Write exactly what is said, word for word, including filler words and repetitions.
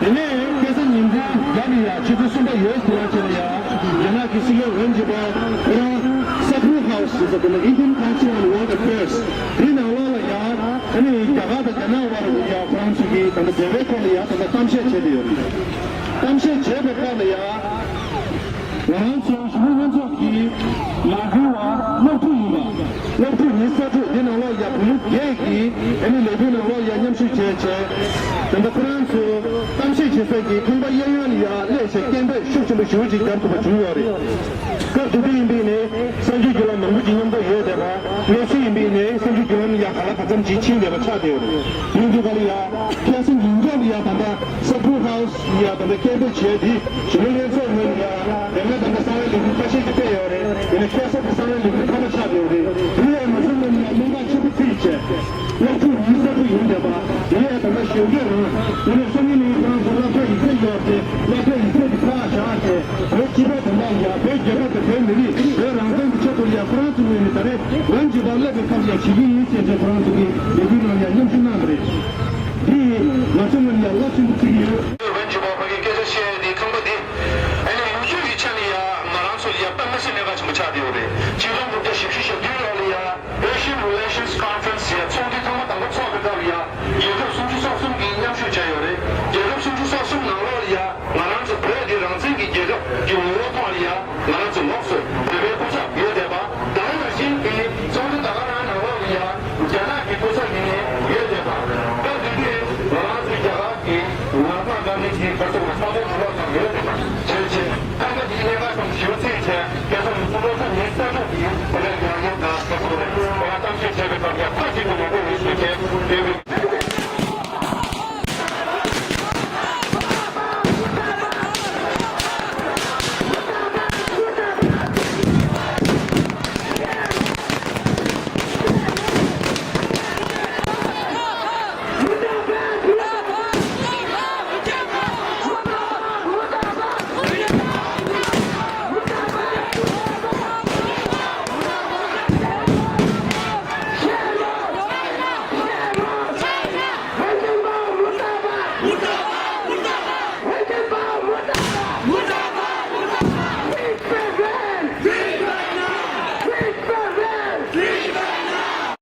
དེ་ནས་ཁ་སང་ཉིན་གུང་རྒྱབ་ནས་ཡ་ཆུ་ཚོད་གསུམ་པ་ཡོལ་དུས་ལ་ཆེ་ལ་ཡ་རྒྱ་ནག་གི་སྲིད་བློན་ཝེན་ཇི་པའོ་ཁོ་རང་Sacred House ཟེར་ས་དེ་ལ་Indian Council on World Affairs དེའི་ནང་ལོགས་ལ་ཡ་ཨ་ནི་རྒྱ་གར་དང་རྒྱ་ནག་བར་ལ་ཡ་ཁོ་རང་ཚོ་གི་ད་ལྟ་འབྲེལ་བའི་ཐོག་ལ་ཡ་ད་ལྟ་གཏམ་བཤད་བྱས་ཏེ་ཡོད་རེད། གཏམ་བཤད་བྱས་པའི་སྐབས་ལ་ཡ། ང་རང་ཚོ་གཞོན་ནུ་ལྷན་ཚོགས་ཀྱི་ལས་འགུལ་བ་སློབ་ཕྲུག་ཡིན་པ། སློབ་ཕྲུག་ཉི་ཤུ་རྩ་དྲུག་འདི་ནང་ལོགས་ཡ་བུ་མོ་བརྒྱད་ཀྱིས་ཨ་ནི་ལས་འགུལ་ནང་ལོགས་ཡ་མཉམ་ཞུགས་བྱས་བྱས། དེ་འདྲ་ཁོ་རང་ཚོ་གཏམ་བཤད་བྱེད་ས་ཀྱི་ཁང་པ་གཡས་གཡོན་ལ་ཡ་སླེབས་བྱས་སྐད་འབོད་ཤུགས་ཆེན་པོ་ཞེ་པོ་ཅིག་རྒྱབ་ཐུབ་པ་བྱུང་ཡོད་རེད། སྐབས་དེ་དུས་ཡིན་པའི་ནི་གསར་འགྱུར་བརྒྱུད་ལམ་མང་པོ་ཅིག་མཉམ་འགྲོ་ཡོད་བསྡད་པ། གནས་ཚུལ་ཡིན་པའི་ནི་གསར་འགྱུར་བརྒྱུད་ལམ་ཡ་ག་ལ་ག་ཚོད་ཅིག་ཕྱིན་བསྡད་པ་ཆགས་བསྡད་ཡོད་རེད། ཡིན་དུས་ག་ལ་ཡ་ཁ་སང་ཉིན་རྒྱབ་ལ་ཡ་ད་ལྟ་Sacred House ཡ་ད་ལྟ་སྐད་འབོད་བྱས་ཏེ་གཞོན་ནུ་ལྷན་ཚོགས་ངོས་ནས་ཡ་དེ་སྔ་ད་ལྟ་གསང་བའི་ལས་འགུལ་ཁ་ཤས་ཀྱིས་སྤེལ་ཡོད་རེད། ཡིན་ནའི་ཁ་སང་དེ་གསང་བའི་ལས་འགུལ་ཐོག་མ་ཆགས་ཡོད་རེད། དེ་ཡང་ང་ཚོ་ངོས་ནས་ཡ་གནད་འགག་ཆེན་པོ་བརྩིས་བྱས། སློབ་ཕྲུག་ཉི་ཤུ་རྩ་དྲུག་ཡིན་བསྡད་པ། དེ་ཡང་ད་ལྟ་གཞོན་སྐྱེས་རང་ཡིན་ནའི་སང་ཉིན་ནས་ཁོ་རང་ཚོ་སློབ་གྲྭ་ཡིག་ཚད་ཡོད་དེ་སློབ་གྲྭ་ཡིག་ཚད་དེ་ཕར་བཞག་སྟེ་བོད་སྤྱི་པའི་དོན་དག་ཡ་བོད་རྒྱལ་ཁབ་དང་བོད་མི་རིགས་བོད་རང་བཙན་གྱི་ཆེད་དུ་ཡ་ཁོ་རང་ཚོ་ངོས་ནས་ད་རེས་ཝེན་ཇི་པའོ་སླེབས་པའི་སྐབས་ཡ་བྱེད་ཀྱི་ཡིན་ཟེར་ཏེ་ཁོ་རང་ཚོ་གི་ལས་འགུལ་ནང་ཡ་མཉམ་ཞུགས་གནང་བ་རེད། འདི་ཡིས་ང་ཚོ་ངོས་ནས་ཡ་རླབས་ཆེན་པོ་བརྩི་གི་ཡོད། ཝེན་ཇི་པའོ་ཕ་གིའི་སྐད་ཆ་བཤད་ཡས་དེ་ཁང་པ་འདི་ཨ་ནི་ལོ་རྒྱུས་ཀྱི་ཆ་ནས་ཡ་ང་རང་ཚོ་ལ་ཡ་དཔེ་མི་སྲིད་གནད་འགག་ཆེན་པོ་ཆགས་བསྡད་ཡོད་རེད། ཆིག་སྟོང་དགུ་བརྒྱ་བཞི་བཅུ་ཞེ་བདུན་ལོ་ལ་ཡ་Asian Relations Conference ཡ་ཚོགས་འདུ་ཐེངས་མ་དང་པོ་ཚོགས་པའི་སྐབས་ལ་ཡ་རྒྱལ་ཁབ་སུམ་ཅུ་སོ་གསུམ་གྱིས་མཉམ་ཞུགས་བྱས་ཡོད་རེད། རྒྱལ་ཁབ་སུམ་ཅུ་སོ་གསུམ་ནང་ལོགས་ལ་ཡ་ང་རང་ཚོ་བོད་འདི་རང་བཙན་གྱི་རྒྱལ་ཁབ་ཀྱི་ངོ་བོ་ཐོག་ལ་ཡ་ང་རང་ཚོ་ལོགས་སུ་བོད་པའི་སྐུ་ཚབ་ཡོད་བསྡད་པ། ད་ག་ནང་བཞིན་གྱི་ཚོགས་འདུ་ད་ག་རང་ནང་ལོགས་ལ་ཡ་རྒྱ་ནག་གི་སྐུ་ཚབ་ཡིན་ནའི་ཡོད་བསྡད་པ། སྐབས་དེ་དུས་ང་རང་ཚོ་རྒྱ་གར་གྱི་ངག་དབང་བཀའ་བློན་གྱི་བར་དུ་ས་ཁོངས་གྲུ་ལོག་ཙམ་ཡོད་བསྡད་པ་བྱས་རྗེས་ཁང་པ་འདིའི་གནད་འགག་ཙམ་ཞིབ་རྩིས་བྱས་སྐལ་བཟང་གསུམ་ལོ་ཚ་ཉི་ཤུ་རྩ་དྲུག་གི་བོད་རྒྱལ་ཡོངས་ཀྱི་སྐབས་སུ་ང་གཏམ་བཤད་བྱས་པའི་སྐབས་ཡ་ཁ་ཅིག་ཏུ་ངོ་རྒོལ་ཡོད་ཞེས་བྱས་བསྟན་པའི།